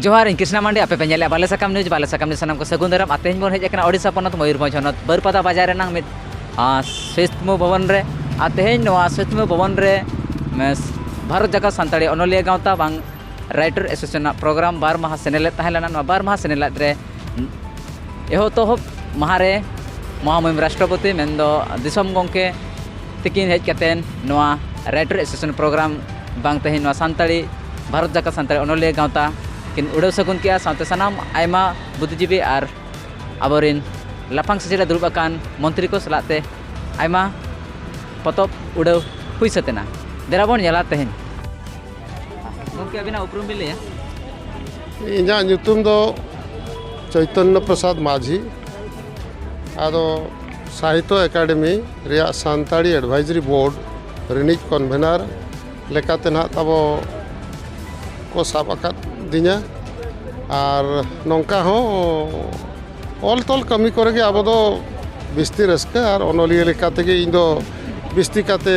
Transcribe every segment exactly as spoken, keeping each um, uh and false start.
ᱡᱚᱦᱟᱨ, ᱤᱧ ᱠᱨᱤᱥᱱᱟ ᱢᱟᱱᱰᱤ, ᱟᱯᱮ ᱯᱮ ᱧᱮᱞᱮᱫᱼᱟ ᱵᱟᱞᱮ ᱥᱟᱠᱟᱢ ᱱᱤᱭᱩᱡᱽ᱾ ᱵᱟᱞᱮ ᱥᱟᱠᱟᱢ ᱱᱤᱭᱩᱡᱽ ᱥᱟᱱᱟᱢ ᱠᱚ ᱥᱟᱹᱜᱩᱱ ᱫᱟᱨᱟᱢ᱾ ᱟᱨ ᱛᱮᱦᱮᱧ ᱵᱚᱱ ᱦᱮᱡ ᱟᱠᱟᱱᱟ ᱳᱰᱤᱥᱟ ᱯᱚᱱᱚᱛ ᱢᱚᱭᱩᱨᱵᱷᱚᱸᱡᱽ ᱦᱚᱱᱚᱛ ᱵᱟᱹᱨᱯᱟᱫᱟ ᱵᱟᱡᱟᱨ ᱨᱮᱱᱟᱝ ᱢᱤᱫ, ᱟᱸ, ᱥᱤᱛᱢᱩ ᱵᱷᱚᱵᱚᱱ ᱨᱮ᱾ ᱟᱨ ᱛᱮᱦᱮᱧ ᱱᱚᱣᱟ ᱥᱤᱛᱢᱩ ᱵᱷᱚᱵᱚᱱ ᱨᱮ ᱢᱮᱥ ᱵᱷᱟᱨᱚᱛ ᱡᱟᱠᱟᱛ ᱥᱟᱱᱛᱟᱲᱤ ᱚᱱᱚᱞᱤᱭᱟᱹ ᱜᱟᱶᱛᱟ ᱵᱟᱝ ᱨᱟᱭᱴᱟᱨ ᱮᱥᱳᱥᱤᱭᱮᱥᱚᱱ ᱨᱮᱱᱟᱜ ᱯᱨᱳᱜᱨᱟᱢ ᱵᱟᱨ ᱢᱟᱦᱟ ᱥᱮᱱᱮᱞᱮᱫ ᱛᱟᱦᱮᱸ ᱞᱮᱱᱟ᱾ ᱱᱚᱣᱟ ᱵᱟᱨ ᱢᱟᱦᱟ ᱥᱮᱱᱮᱞᱮᱫ ᱨᱮ ᱮᱦᱚᱵ ᱛᱚᱦᱚᱵ ᱢᱟᱦᱟ ᱨᱮ ᱢᱚᱦᱟᱢᱩᱦᱤᱢ ᱨᱟᱥᱴᱨᱚᱯᱚᱛᱤ ᱢᱮᱱᱫᱚ ᱫᱤᱥᱚᱢ ᱜᱚᱢᱠᱮ ᱛᱤᱠᱤᱱ ᱦᱮᱡ ᱠᱟᱛᱮᱱ ᱱᱚᱣᱟ ᱨᱟᱭᱴᱟᱨ ᱮᱥᱳᱥᱤᱭᱮᱥᱚᱱ ᱯᱨᱳᱜᱨᱟᱢ ᱵᱟᱝ ᱛᱮᱦᱮᱧ ᱱᱚᱣᱟ ᱥᱟᱱᱛᱟᱲᱤ, ᱵᱷᱟᱨᱚᱛ ᱡᱟᱠᱟᱛ ᱥᱟᱱᱛᱟᱲᱤ ᱚᱱᱚᱞᱤᱭᱟᱹ ᱜᱟᱶᱛᱟ ᱠᱤᱱ ᱩᱰᱟᱹᱣ ᱥᱟᱹᱜᱩᱱ ᱠᱮᱜᱼᱟ, ᱥᱟᱶᱛᱮ ᱥᱟᱱᱟᱢ ᱟᱭᱢᱟ ᱵᱩᱫᱽᱫᱷᱤᱡᱤᱵᱤ ᱟᱨ ᱟᱵᱚᱨᱤᱱ ᱞᱟᱯᱷᱟᱝ ᱥᱮᱪᱮᱫ ᱨᱮ ᱫᱩᱲᱩᱵ ᱟᱠᱟᱱ ᱢᱚᱱᱛᱨᱤ ᱠᱚ ᱥᱟᱞᱟᱜ ᱛᱮ ᱟᱭᱢᱟ ᱯᱚᱛᱚᱵ ᱩᱰᱟᱹᱣ ᱦᱩᱭ ᱥᱟᱹᱛ ᱮᱱᱟ᱾ ᱫᱮᱞᱟ ᱵᱚᱱ ᱧᱮᱞᱟ ᱛᱮᱦᱮᱧ᱾ ᱜᱚᱢᱠᱮ, ᱟᱹᱵᱤᱱᱟᱜ ᱩᱯᱨᱩᱢ ᱵᱤᱱ ᱞᱟᱹᱭᱟ? ᱤᱧᱟᱹᱜ ᱧᱩᱛᱩᱢ ᱫᱚ ᱪᱳᱭᱛᱚᱱᱱᱚ ᱯᱨᱚᱥᱟᱫᱽ ᱢᱟᱹᱡᱷᱤ᱾ ᱟᱫᱚ ᱥᱟᱦᱤᱛᱛᱚ ᱮᱠᱟᱰᱮᱢᱤ ᱨᱮᱭᱟᱜ ᱥᱟᱱᱛᱟᱲᱤ ᱮᱰᱵᱷᱟᱭᱡᱟᱨᱤ ᱵᱳᱨᱰ ᱨᱤᱱᱤᱡ ᱠᱚᱱᱵᱷᱮᱱᱟᱨ ᱞᱮᱠᱟᱛᱮ ᱱᱟᱦᱟᱜ ᱛᱟᱵᱚ ᱠᱚ ᱥᱟᱵ ᱟᱠᱟᱫᱤᱧᱟ᱾ ᱟᱨ ᱱᱚᱝᱠᱟ ᱦᱚᱸ ᱚᱞ ᱛᱚᱞ ᱠᱟᱹᱢᱤ ᱠᱚᱨᱮ ᱜᱮ ᱟᱵᱚ ᱫᱚ ᱵᱤᱥᱛᱤ ᱨᱟᱹᱥᱠᱟᱹ, ᱟᱨ ᱚᱱᱚᱞᱤᱭᱟᱹ ᱞᱮᱠᱟ ᱛᱮᱜᱮ ᱤᱧ ᱫᱚ ᱵᱤᱥᱛᱤ ᱠᱟᱛᱮ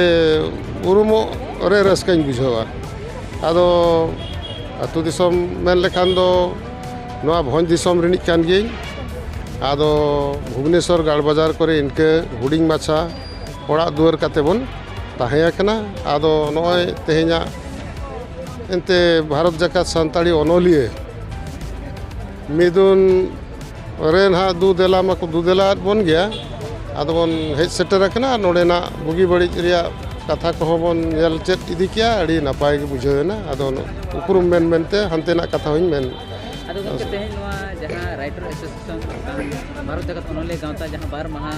ᱩᱨᱩᱢᱚᱜ ᱨᱮ ᱨᱟᱹᱥᱠᱟᱹᱧ ᱵᱩᱡᱷᱟᱹᱣᱟ᱾ ᱟᱫᱚ ᱟᱹᱛᱩ ᱫᱤᱥᱚᱢ ᱢᱮᱱ ᱞᱮᱠᱷᱟᱱ ᱫᱚ ᱱᱚᱣᱟ ᱵᱷᱚᱸᱡᱽ ᱫᱤᱥᱚᱢ ᱨᱤᱱᱤᱡ ᱠᱟᱱ ᱜᱤᱭᱟᱹᱧ᱾ ᱟᱫᱚ ᱵᱷᱩᱵᱽᱱᱮᱥᱚᱨ ᱜᱟᱲ ᱵᱟᱡᱟᱨ ᱠᱚᱨᱮ ᱤᱱᱠᱟᱹ ᱦᱩᱰᱤᱧ ᱢᱟᱪᱷᱟ ᱚᱲᱟᱜ ᱫᱩᱣᱟᱹᱨ ᱠᱟᱛᱮ ᱵᱚᱱ ᱛᱟᱦᱮᱸ ᱟᱠᱟᱱᱟ᱾ ᱟᱫᱚ ᱱᱚᱜᱼᱚᱭ ᱛᱮᱦᱮᱧᱟᱜ ᱮᱱᱛᱮ ᱵᱷᱟᱨᱚᱛ ᱡᱟᱠᱟᱛ ᱥᱟᱱᱛᱟᱲᱤ ᱚᱱᱚᱞᱤᱭᱟᱹ ᱢᱤᱫᱩᱱ ᱨᱮ ᱱᱟᱦᱟᱜ ᱫᱩ ᱫᱮᱞᱟ ᱢᱟᱠᱚ ᱫᱩ ᱫᱮᱞᱟ ᱟᱫ ᱵᱚᱱ ᱜᱮᱭᱟ᱾ ᱟᱫᱚ ᱵᱚᱱ ᱦᱮᱡ ᱥᱮᱴᱮᱨ ᱟᱠᱟᱱᱟ᱾ ᱱᱚᱰᱮᱱᱟᱜ ᱵᱩᱜᱤ ᱵᱟᱹᱲᱤᱡ ᱨᱮᱭᱟᱜ ᱠᱟᱛᱷᱟ ᱠᱚᱦᱚᱸ ᱵᱚᱱ ᱧᱮᱞ ᱪᱮᱫ ᱤᱫᱤ ᱠᱮᱭᱟ, ᱟᱹᱰᱤ ᱱᱟᱯᱟᱭ ᱜᱮ ᱵᱩᱡᱷᱟᱹᱣ ᱮᱱᱟ᱾ ᱟᱫᱚ ᱩᱯᱨᱩᱢ ᱢᱮᱱ ᱢᱮᱱᱛᱮ ᱦᱟᱱᱛᱮᱱᱟᱜ ᱠᱟᱛᱷᱟ ᱦᱚᱸᱧ ᱢᱮᱱ᱾ ᱟᱫᱚ ᱜᱚᱢᱠᱮ, ᱛᱮᱦᱮᱧ ᱱᱚᱣᱟ ᱡᱟᱦᱟᱸ ᱨᱟᱭᱴᱟᱨ ᱮᱥᱳᱥᱤᱭᱮᱥᱚᱱ ᱵᱷᱟᱨᱚᱛ ᱡᱟᱠᱟᱛ ᱚᱱᱚᱞᱤᱭᱟᱹ ᱜᱟᱶᱛᱟ ᱡᱟᱦᱟᱸ ᱵᱟᱨ ᱢᱟᱦᱟ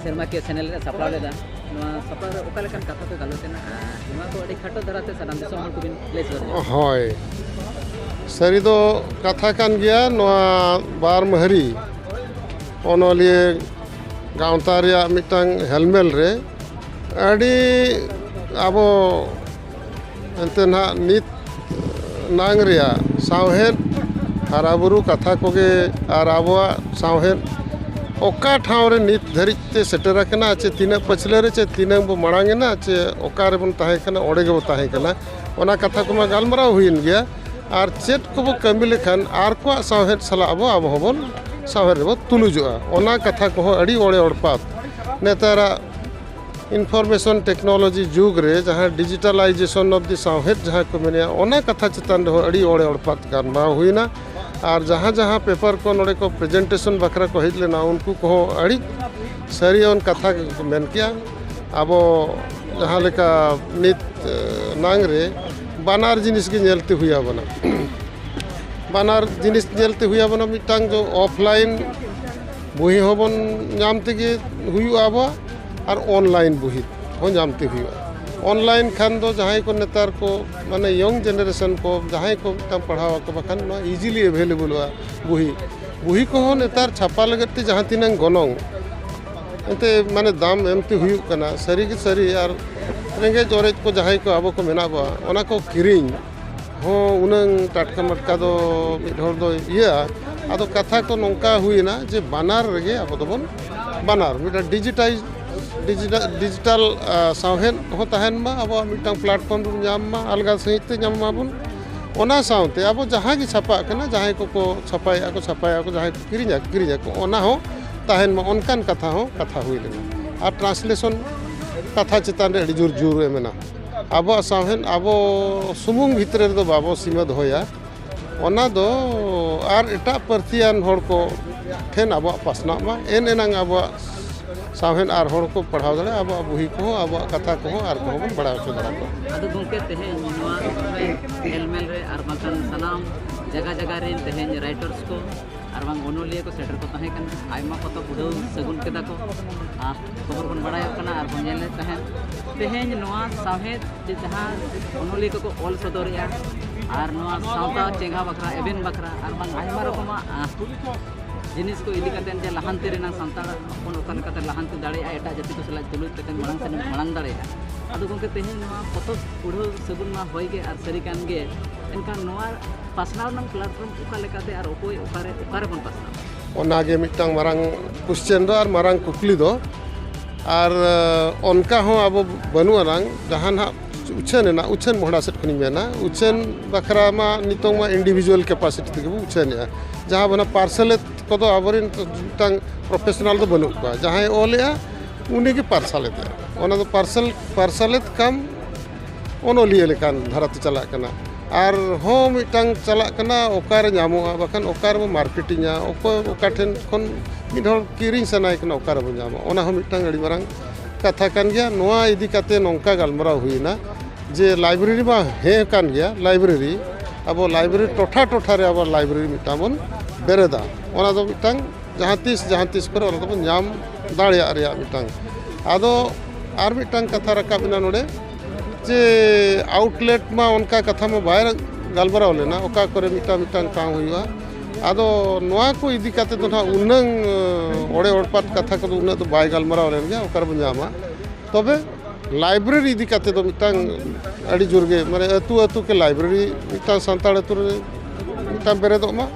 ᱥᱮᱨᱢᱟ ᱠᱤᱭᱟᱹ ᱥᱮᱱᱮᱞ ᱨᱮ ᱥᱟᱯᱲᱟᱣ ᱞᱮᱫᱟ, ᱱᱚᱣᱟ ᱥᱟᱯᱲᱟᱣ ᱨᱮ ᱚᱠᱟ ᱞᱮᱠᱟᱱ ᱠᱟᱛᱷᱟ ᱠᱚ ᱜᱟᱞᱚᱪ ᱮᱱᱟ? ᱟᱨ ᱱᱚᱣᱟ ᱠᱚ ᱟᱹᱰᱤ ᱠᱷᱟᱴᱚ ᱫᱷᱟᱨᱟᱛᱮ ᱥᱟᱱᱟᱢ ᱫᱤᱥᱚᱢ ᱦᱚᱲ ᱠᱚᱵᱤᱱ ᱞᱟᱹᱭ ᱥᱚᱫᱚᱨ ᱧᱚᱜ᱾ ᱦᱳᱭ, ᱥᱟᱹᱨᱤ ᱫᱚ ᱠᱟᱛᱷᱟ ᱠᱟᱱ ᱜᱮᱭᱟ᱾ ᱱᱚᱣᱟ ᱵᱟᱨ ᱢᱟᱹᱦᱨᱤ ᱚᱱᱚᱞᱤᱭᱟᱹ ᱜᱟᱶᱛᱟ ᱨᱮᱭᱟᱜ ᱢᱤᱫᱴᱟᱝ ᱦᱮᱞᱢᱮᱞ ᱨᱮ ᱟᱹᱰᱤ ᱟᱵᱚ ᱮᱱᱛᱮ ᱱᱟᱦᱟᱜ ᱱᱤᱛ ᱱᱟᱝ ᱨᱮᱭᱟᱜ ᱥᱟᱶᱦᱮᱫ ᱦᱟᱨᱟᱵᱩᱨᱩ ᱠᱟᱛᱷᱟ ᱠᱚᱜᱮ ᱟᱨ ᱟᱵᱚᱣᱟᱜ ᱥᱟᱶᱦᱮᱫ ᱚᱠᱟ ᱴᱷᱟᱶ ᱨᱮ ᱱᱤᱛ ᱫᱷᱟᱹᱨᱤᱡ ᱛᱮ ᱥᱮᱴᱮᱨ ᱟᱠᱟᱱᱟ, ᱪᱮ ᱛᱤᱱᱟᱹᱜ ᱯᱟᱹᱪᱷᱞᱟᱹ ᱨᱮ, ᱪᱮ ᱛᱤᱱᱟᱹᱜ ᱵᱚ ᱢᱟᱲᱟᱝ ᱮᱱᱟ, ᱪᱮ ᱚᱠᱟ ᱨᱮᱵᱚᱱ ᱛᱟᱦᱮᱸ ᱠᱟᱱᱟ, ᱚᱸᱰᱮ ᱜᱮᱵᱚ ᱛᱟᱦᱮᱸ ᱠᱟᱱᱟ, ᱚᱱᱟ ᱠᱟᱛᱷᱟ ᱠᱚᱢᱟ ᱜᱟᱞᱢᱟᱨᱟᱣ ᱦᱩᱭᱮᱱ ᱜᱮᱭᱟ᱾ ᱟᱨ ᱪᱮᱫ ᱠᱚᱵᱚ ᱠᱟᱹᱢᱤ ᱞᱮᱠᱷᱟᱱ ᱟᱨ ᱠᱚᱣᱟᱜ ᱥᱟᱶᱦᱮᱫ ᱥᱟᱞᱟᱜ ᱟᱵᱚ, ᱟᱵᱚ ᱦᱚᱸᱵᱚᱱ ᱥᱟᱶᱦᱮᱫ ᱨᱮᱵᱚ ᱛᱩᱞᱩᱡᱚᱜᱼᱟ᱾ ᱚᱱᱟ ᱠᱟᱛᱷᱟ ᱠᱚᱦᱚᱸ ᱟᱹᱰᱤ ᱚᱲᱮ ᱚᱲᱯᱟᱛ ᱱᱮᱛᱟᱨᱟᱜ information technology ᱡᱩᱜᱽ ᱨᱮ ᱡᱟᱦᱟᱸ digitalization of the ᱥᱟᱶᱦᱮᱫ ᱡᱟᱦᱟᱸ ᱠᱚ ᱢᱮᱱᱮᱜᱼᱟ, ᱚᱱᱟ ᱠᱟᱛᱷᱟ ᱪᱮᱛᱟᱱ ᱨᱮᱦᱚᱸ ᱟᱹᱰᱤ ᱚᱲᱮ ᱚᱲᱯᱟᱛ ᱜᱟᱞᱢᱟᱨᱟᱣ ᱦᱩᱭᱱᱟ᱾ ᱟᱨ ᱡᱟᱦᱟᱸ ᱡᱟᱦᱟᱸ ᱯᱮᱯᱟᱨ ᱠᱚ ᱱᱚᱰᱮ ᱠᱚ ᱯᱨᱮᱡᱮᱱᱴᱮᱥᱚᱱ ᱵᱟᱠᱷᱨᱟ ᱠᱚ ᱦᱮᱡ ᱞᱮᱱᱟ, ᱩᱱᱠᱩ ᱠᱚᱦᱚᱸ ᱟᱹᱰᱤ ᱥᱟᱹᱨᱤᱭᱟᱱ ᱠᱟᱛᱷᱟ ᱜᱮᱠᱚ ᱢᱮᱱ ᱠᱮᱜᱼᱟ᱾ ᱟᱵᱚ ᱡᱟᱦᱟᱸ ᱞᱮᱠᱟ ᱱᱤᱛ ᱱᱟᱝ ᱨᱮ ᱵᱟᱱᱟᱨ ᱡᱤᱱᱤᱥ ᱜᱮ ᱧᱮᱞᱛᱮ ᱦᱩᱭ ᱟᱵᱚᱱᱟ᱾ ᱵᱟᱱᱟᱨ ᱡᱤᱱᱤᱥ ᱧᱮᱞᱛᱮ ᱦᱩᱭ ᱟᱵᱚᱱᱟ᱾ ᱢᱤᱫᱴᱟᱝ ᱫᱚ ᱚᱯᱷᱞᱟᱭᱤᱱ ᱵᱩᱦᱤ ᱦᱚᱸᱵᱚᱱ ᱧᱟᱢ ᱛᱮᱜᱮ ᱦᱩᱭᱩᱜᱼᱟ ᱟᱵᱚᱣᱟᱜ, ᱟᱨ ᱚᱱᱞᱟᱭᱤᱱ ᱵᱩᱦᱤ ᱦᱚᱸ ᱧᱟᱢ ᱛᱮ ᱦᱩᱭᱩᱜᱼᱟ᱾ ᱚᱱᱞᱟᱭᱤᱱ ᱠᱷᱟᱱ ᱫᱚ ᱡᱟᱦᱟᱸᱭ ᱠᱚ ᱱᱮᱛᱟᱨ ᱠᱚ, ᱢᱟᱱᱮ, ᱭᱚᱝ ᱡᱮᱱᱟᱨᱮᱥᱚᱱ ᱠᱚ, ᱡᱟᱦᱟᱸᱭ ᱠᱚ ᱢᱤᱫᱴᱟᱝ ᱯᱟᱲᱦᱟᱣ ᱟᱠᱚ, ᱵᱟᱠᱷᱟᱱ ᱱᱚᱣᱟ ᱤᱡᱤᱞᱤ ᱮᱵᱷᱮᱞᱮᱵᱚᱞᱚᱜᱼᱟ ᱵᱩᱦᱤ᱾ ᱵᱩᱦᱤ ᱠᱚᱦᱚᱸ ᱱᱮᱛᱟᱨ ᱪᱷᱟᱯᱟ ᱞᱟᱹᱜᱤᱫ ᱛᱮ ᱡᱟᱦᱟᱸ ᱛᱤᱱᱟᱹᱝ ᱜᱚᱱᱚᱝ, ᱮᱱᱛᱮ, ᱢᱟᱱᱮ, ᱫᱟᱢ ᱮᱢᱛᱮ ᱦᱩᱭᱩᱜ ᱠᱟᱱᱟ, ᱥᱟᱹᱨᱤ ᱜᱮ ᱥᱟᱹᱨᱤ᱾ ᱟᱨ ᱨᱮᱸᱜᱮᱡ ᱚᱨᱮᱡ ᱠᱚ ᱡᱟᱦᱟᱸᱭ ᱠᱚ ᱟᱵᱚ ᱠᱚ ᱢᱮᱱᱟᱜ ᱵᱚᱣᱟ, ᱚᱱᱟ ᱠᱚ ᱠᱤᱨᱤᱧ ᱦᱚᱸ ᱩᱱᱟᱹᱝ ᱴᱟᱴᱠᱟ ᱢᱟᱴᱠᱟ ᱫᱚ ᱢᱤᱫ ᱦᱚᱲ ᱫᱚ ᱤᱭᱟᱹᱜᱼᱟ᱾ ᱟᱫᱚ ᱠᱟᱛᱷᱟ ᱠᱚ ᱱᱚᱝᱠᱟ ᱦᱩᱭᱮᱱᱟ ᱡᱮ ᱵᱟᱱᱟᱨ ᱨᱮᱜᱮ ᱟᱵᱚ ᱫᱚᱵᱚᱱ, ᱵᱟᱱᱟᱨ ᱢᱤᱫᱴᱟᱝ ᱰᱤᱡᱤᱴᱟᱞ, ᱰᱤᱡᱤᱴᱟᱞ, ᱰᱤᱡᱤᱴᱟᱞ, ᱟ, ᱥᱟᱶᱦᱮᱫ ᱦᱚᱸ ᱛᱟᱦᱮᱱ ᱢᱟ, ᱟᱵᱚᱣᱟᱜ ᱢᱤᱫᱴᱟᱝ ᱯᱞᱟᱴᱯᱷᱚᱨᱢ ᱵᱚᱱ ᱧᱟᱢ ᱢᱟ, ᱟᱞᱜᱟ ᱥᱟᱺᱦᱤᱡ ᱛᱮ ᱧᱟᱢ ᱢᱟᱵᱚᱱ᱾ ᱚᱱᱟ ᱥᱟᱶᱛᱮ ᱟᱵᱚ ᱡᱟᱦᱟᱸ ᱜᱮ ᱪᱷᱟᱯᱟᱜ ᱠᱟᱱᱟ, ᱡᱟᱦᱟᱸᱭ ᱠᱚᱠᱚ ᱪᱷᱟᱯᱟᱭᱮᱫᱼᱟ ᱠᱚ, ᱪᱷᱟᱯᱟᱭᱮᱫᱼᱟ ᱠᱚ, ᱡᱟᱦᱟᱸᱭ ᱠᱚ ᱠᱤᱨᱤᱧᱟ, ᱠᱤᱨᱤᱧᱟᱠᱚ, ᱚᱱᱟ ᱦᱚᱸ ᱛᱟᱦᱮᱱ ᱢᱟ, ᱚᱱᱠᱟᱱ ᱠᱟᱛᱷᱟ ᱦᱚᱸ ᱠᱟᱛᱷᱟ ᱦᱩᱭ ᱞᱮᱱᱟ᱾ ᱟᱨ ᱴᱨᱟᱱᱥᱞᱮᱥᱚᱱ ᱠᱟᱛᱷᱟ ᱪᱮᱛᱟᱱ ᱨᱮ ᱟᱹᱰᱤ ᱡᱳᱨ ᱡᱳᱨ ᱮ ᱢᱮᱱᱟ᱾ ᱟᱵᱚᱣᱟᱜ ᱥᱟᱶᱦᱮᱫ ᱟᱵᱚ ᱥᱩᱢᱩᱝ ᱵᱷᱤᱛᱨᱤ ᱨᱮᱫᱚ ᱵᱟᱵᱚ ᱥᱤᱢᱟᱹ ᱫᱚᱦᱚᱭᱟ, ᱚᱱᱟ ᱫᱚ ᱟᱨ ᱮᱴᱟᱜ ᱯᱟᱹᱨᱥᱤᱭᱟᱱ ᱦᱚᱲ ᱠᱚ ᱴᱷᱮᱱ ᱟᱵᱚᱣᱟᱜ ᱯᱟᱥᱱᱟᱜ ᱢᱟ, ᱮᱱ ᱮᱱᱟᱝ ᱟᱵᱚᱣᱟᱜ ᱥᱟᱶᱦᱮᱫ ᱟᱨ ᱦᱚᱲ ᱠᱚ ᱯᱟᱲᱦᱟᱣ ᱫᱟᱲᱮᱭᱟᱜᱼᱟ, ᱟᱵᱚᱣᱟᱜ ᱵᱩᱦᱤ ᱠᱚᱦᱚᱸ, ᱟᱵᱚᱣᱟᱜ ᱠᱟᱛᱷᱟ ᱠᱚᱦᱚᱸ ᱟᱨ ᱠᱚᱦᱚᱸ ᱵᱚᱱ ᱵᱟᱲᱟᱭ ᱦᱚᱪᱚ ᱫᱟᱲᱮᱭᱟᱠᱚᱣᱟ᱾ ᱟᱫᱚ ᱜᱚᱢᱠᱮ, ᱛᱮᱦᱮᱧ ᱱᱚᱣᱟ ᱥᱚᱢᱚᱭ ᱦᱮᱞᱢᱮᱞ ᱨᱮ ᱟᱨ ᱵᱟᱝᱠᱷᱟᱱ ᱥᱟᱱᱟᱢ ᱡᱟᱭᱜᱟ ᱡᱟᱭᱜᱟ ᱨᱮᱱ ᱛᱮᱦᱮᱧ ᱨᱟᱭᱴᱟᱨᱥ ᱠᱚ ᱟᱨ ᱵᱟᱝ ᱚᱱᱚᱞᱤᱭᱟᱹ ᱠᱚ ᱥᱮᱴᱮᱨ ᱠᱚ ᱛᱟᱦᱮᱸ ᱠᱟᱱᱟ᱾ ᱟᱭᱢᱟ ᱯᱚᱛᱚᱵ ᱩᱰᱷᱟᱹᱣ ᱥᱟᱹᱜᱩᱱ ᱠᱮᱫᱟ ᱠᱚ ᱟᱨ ᱠᱷᱚᱵᱚᱨ ᱵᱚᱱ ᱵᱟᱲᱟᱭᱚᱜ ᱠᱟᱱᱟ ᱟᱨ ᱵᱚᱱ ᱧᱮᱞᱮᱫ ᱛᱟᱦᱮᱸᱫ᱾ ᱛᱮᱦᱮᱧ ᱱᱚᱣᱟ ᱥᱟᱶᱦᱮᱫ ᱡᱮ ᱡᱟᱦᱟᱸ ᱚᱱᱚᱞᱤᱭᱟᱹ ᱠᱚᱠᱚ ᱚᱞ ᱥᱚᱫᱚᱨᱮᱜᱼᱟ ᱟᱨ ᱱᱚᱣᱟ ᱥᱟᱶᱛᱟ ᱪᱮᱸᱜᱷᱟ ᱵᱟᱠᱷᱨᱟ, ᱮᱵᱷᱮᱱ ᱵᱟᱠᱷᱨᱟ ᱟᱨ ᱵᱟᱝ ᱟᱭᱢᱟ ᱨᱚᱠᱚᱢᱟᱜ, ᱟᱸ, ᱡᱤᱱᱤᱥ ᱠᱚ ᱤᱫᱤ ᱠᱟᱛᱮᱫ ᱡᱮ ᱞᱟᱦᱟᱱᱛᱤ ᱨᱮᱱᱟᱜ ᱥᱟᱱᱛᱟᱲ ᱦᱚᱯᱚᱱ ᱚᱠᱟ ᱞᱮᱠᱟᱛᱮ ᱞᱟᱦᱟᱱᱛᱤ ᱫᱟᱲᱮᱭᱟᱜᱼᱟ, ᱮᱴᱟᱜ ᱡᱟᱹᱛᱤ ᱠᱚ ᱥᱟᱞᱟᱜ ᱛᱩᱞᱩᱡ ᱠᱟᱛᱮᱫ ᱢᱟᱲᱟᱝ ᱥᱮᱫ ᱢᱟᱲᱟᱝ ᱫᱟᱲᱮᱭᱟᱜᱼᱟ᱾ ᱟᱫᱚ ᱜᱚᱢᱠᱮ, ᱛᱮᱦᱮᱧ ᱱᱚᱣᱟ ᱯᱚᱛᱚᱵ ᱩᱰᱷᱟᱹᱣ ᱥᱟᱹᱜᱩᱱ ᱢᱟ ᱦᱳᱭ ᱜᱮ ᱟᱨ ᱥᱟᱹᱨᱤ ᱠᱟᱱ ᱜᱮ, ᱮᱱᱠᱷᱟᱱ ᱱᱚᱣᱟ ᱯᱟᱥᱱᱟᱣ ᱨᱮᱱᱟᱜ ᱯᱞᱟᱴᱯᱷᱚᱨᱢ ᱚᱠᱟ ᱞᱮᱠᱟᱛᱮ ᱟᱨ ᱚᱠᱚᱭ ᱚᱠᱟᱨᱮ, ᱚᱠᱟᱨᱮᱵᱚᱱ ᱯᱟᱥᱱᱟᱣᱟ? ᱚᱱᱟᱜᱮ ᱢᱤᱫᱴᱟᱝ ᱢᱟᱨᱟᱝ ᱠᱚᱥᱪᱮᱱ ᱫᱚ ᱟᱨ ᱢᱟᱨᱟᱝ ᱠᱩᱠᱞᱤ ᱫᱚ᱾ ᱟᱨ, ᱮ, ᱚᱱᱠᱟ ᱦᱚᱸ ᱟᱵᱚ ᱵᱟᱹᱱᱩᱜ ᱟᱱᱟᱝ ᱡᱟᱦᱟᱸ ᱱᱟᱦᱟᱜ ᱩᱪᱷᱟᱹᱱ ᱮᱱᱟ, ᱩᱪᱷᱟᱹᱱ ᱢᱚᱦᱰᱟ ᱥᱮᱫ ᱠᱷᱚᱱᱤᱧ ᱢᱮᱱᱟ, ᱩᱪᱷᱟᱹᱱ ᱵᱟᱠᱷᱨᱟ ᱢᱟ ᱱᱤᱛᱚᱝ ᱢᱟ individual capacity ᱛᱮᱜᱮ ᱵᱚ ᱩᱪᱷᱟᱹᱱᱮᱜᱼᱟ᱾ ᱡᱟᱦᱟᱸ ᱵᱚᱱᱟ ᱯᱟᱨᱥᱟᱞᱮᱛ ᱠᱚᱫᱚ ᱟᱵᱚᱨᱮᱱ ᱢᱤᱫᱴᱟᱝ ᱯᱨᱚᱯᱷᱮᱥᱚᱱᱟᱞ ᱫᱚ ᱵᱟᱹᱱᱩᱜ ᱠᱚᱣᱟ, ᱡᱟᱦᱟᱸᱭ ᱚᱞᱮᱜᱼᱟ ᱩᱱᱤ ᱜᱮ ᱯᱟᱨᱥᱟᱞᱮᱛ ᱮᱜᱼᱟ᱾ ᱚᱱᱟ ᱫᱚ ᱯᱟᱨᱥᱟᱞ ᱯᱟᱨᱥᱟᱞᱮᱛ ᱠᱟᱢ ᱚᱱᱚᱞᱤᱭᱟᱹ ᱞᱮᱠᱟᱱ ᱫᱷᱟᱨᱟᱛᱮ ᱪᱟᱞᱟᱜ ᱠᱟᱱᱟ᱾ ᱟᱨᱦᱚᱸ ᱢᱤᱫᱴᱟᱝ ᱪᱟᱞᱟᱜ ᱠᱟᱱᱟ, ᱚᱠᱟᱨᱮ ᱧᱟᱢᱚᱜᱼᱟ, ᱵᱟᱠᱷᱟᱱ ᱚᱠᱟ ᱨᱮᱵᱚ ᱢᱟᱨᱠᱮᱴᱤᱝᱟ, ᱚᱠᱚᱭ ᱚᱠᱟ ᱴᱷᱮᱱ ᱠᱷᱚᱱ ᱢᱤᱫ ᱦᱚᱲ ᱠᱤᱨᱤᱧ ᱥᱟᱱᱟᱭᱮ ᱠᱟᱱᱟ, ᱚᱠᱟ ᱨᱮᱵᱚ ᱧᱟᱢᱟ? ᱚᱱᱟ ᱦᱚᱸ ᱢᱤᱫᱴᱟᱝ ᱟᱹᱰᱤ ᱢᱟᱨᱟᱝ ᱠᱟᱛᱷᱟ ᱠᱟᱱ ᱜᱮᱭᱟ᱾ ᱱᱚᱣᱟ ᱤᱫᱤ ᱠᱟᱛᱮ ᱱᱚᱝᱠᱟ ᱜᱟᱞᱢᱟᱨᱟᱣ ᱦᱩᱭᱮᱱᱟ ᱡᱮ ᱞᱟᱭᱵᱨᱮᱨᱤ ᱢᱟ ᱦᱮᱸ ᱠᱟᱱ ᱜᱮᱭᱟ, ᱞᱟᱭᱵᱨᱮᱨᱤ ᱟᱵᱚ ᱞᱟᱭᱵᱨᱮᱨᱤ ᱴᱚᱴᱷᱟ ᱴᱚᱴᱷᱟ ᱨᱮ ᱟᱵᱚ ᱞᱟᱭᱵᱨᱮᱨᱤ ᱢᱤᱫᱴᱟᱝ ᱵᱚᱱ ᱵᱮᱨᱮᱫᱟ᱾ ᱚᱱᱟ ᱫᱚ ᱢᱤᱫᱴᱟᱝ ᱡᱟᱦᱟᱸ ᱛᱤᱥ ᱡᱟᱦᱟᱸ ᱛᱤᱥ ᱠᱚᱨᱮ ᱚᱱᱟ ᱫᱚᱵᱚᱱ ᱧᱟᱢ ᱫᱟᱲᱮᱭᱟᱜ ᱨᱮᱭᱟᱜ ᱢᱤᱫᱴᱟᱝ᱾ ᱟᱫᱚ ᱟᱨ ᱢᱤᱫᱴᱟᱝ ᱠᱟᱛᱷᱟ ᱨᱟᱠᱟᱵ ᱮᱱᱟ ᱱᱚᱰᱮ ᱡᱮ ᱟᱣᱩᱴᱞᱮᱴ ᱢᱟ ᱚᱱᱠᱟ ᱠᱟᱛᱷᱟ ᱢᱟ ᱵᱟᱭ ᱜᱟᱞᱢᱟᱨᱟᱣ ᱞᱮᱱᱟ, ᱚᱠᱟ ᱠᱚᱨᱮ ᱢᱤᱫᱴᱟᱝ ᱢᱤᱫᱴᱟᱝ ᱴᱷᱟᱶ ᱦᱩᱭᱩᱜᱼᱟ᱾ ᱟᱫᱚ ᱱᱚᱣᱟ ᱠᱚ ᱤᱫᱤ ᱠᱟᱛᱮ ᱫᱚ ᱱᱟᱦᱟᱜ ᱩᱱᱟᱹᱝ ᱚᱲᱮ ᱚᱲᱯᱟᱛ ᱠᱟᱛᱷᱟ ᱠᱚᱫᱚ ᱩᱱᱟᱹᱜ ᱫᱚ ᱵᱟᱭ ᱜᱟᱞᱢᱟᱨᱟᱣ ᱞᱮᱱ ᱜᱮᱭᱟ, ᱚᱠᱟ ᱨᱮᱵᱚᱱ ᱧᱟᱢᱟ᱾ ᱛᱚᱵᱮ ᱞᱟᱭᱵᱨᱮᱨᱤ ᱤᱫᱤ ᱠᱟᱛᱮ ᱫᱚ ᱢᱤᱫᱴᱟᱝ ᱟᱹᱰᱤ ᱡᱳᱨ ᱜᱮ, ᱢᱟᱱᱮ ᱟᱹᱛᱩ ᱟᱹᱛᱩ ᱠᱮ ᱞᱟᱭᱵᱨᱮᱨᱤ ᱢᱤᱫᱴᱟᱝ ᱥᱟᱱᱛᱟᱲ ᱟᱹᱛᱩ ᱨᱮ ᱢᱤᱫᱴᱟᱝ ᱵᱮᱨᱮᱫᱚᱜ ᱢᱟ,